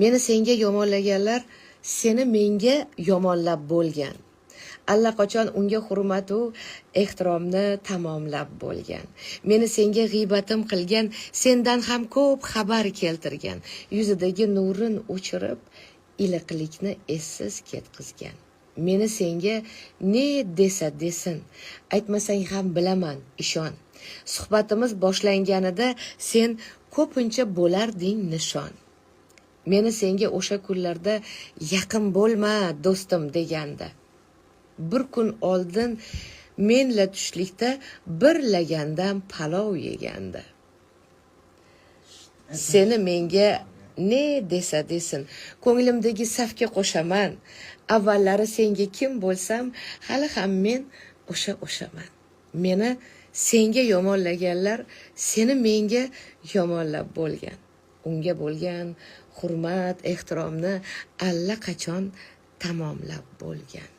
Meni senga yomonlaganlar seni menga yomonlab bo'lgan. Allaqachon unga hurmatu ehtiromni tamomlab bo'lgan. Meni senga g'iybatim qilgan sendan ham ko'p xabar keltirgan. Yuzidagi nurin o'chirib, iliqlikni essiz ketqizgan. Meni senga ne desa desin, aytmasang ham bilaman, ishon. Suhbatimiz boshlanganida sen ko'pincha bo'larding nishon. Meni senga o'sha kunlarda yaqin bo'lma, do'stim deganda. Bir kun oldin menla tushlikda bir lagandan palov yeganda. Seni menga ne desa desin, ko'nglimdagi safga qo'shaman. Avvallari senga kim bo'lsam, hali ham men o'sha o'shaman. Meni senga yomonlaganlar seni menga yomonlab bo'lgan. Unga bo'lgan hurmat, ehtiromni allaqachon tamomlab bo'lgan.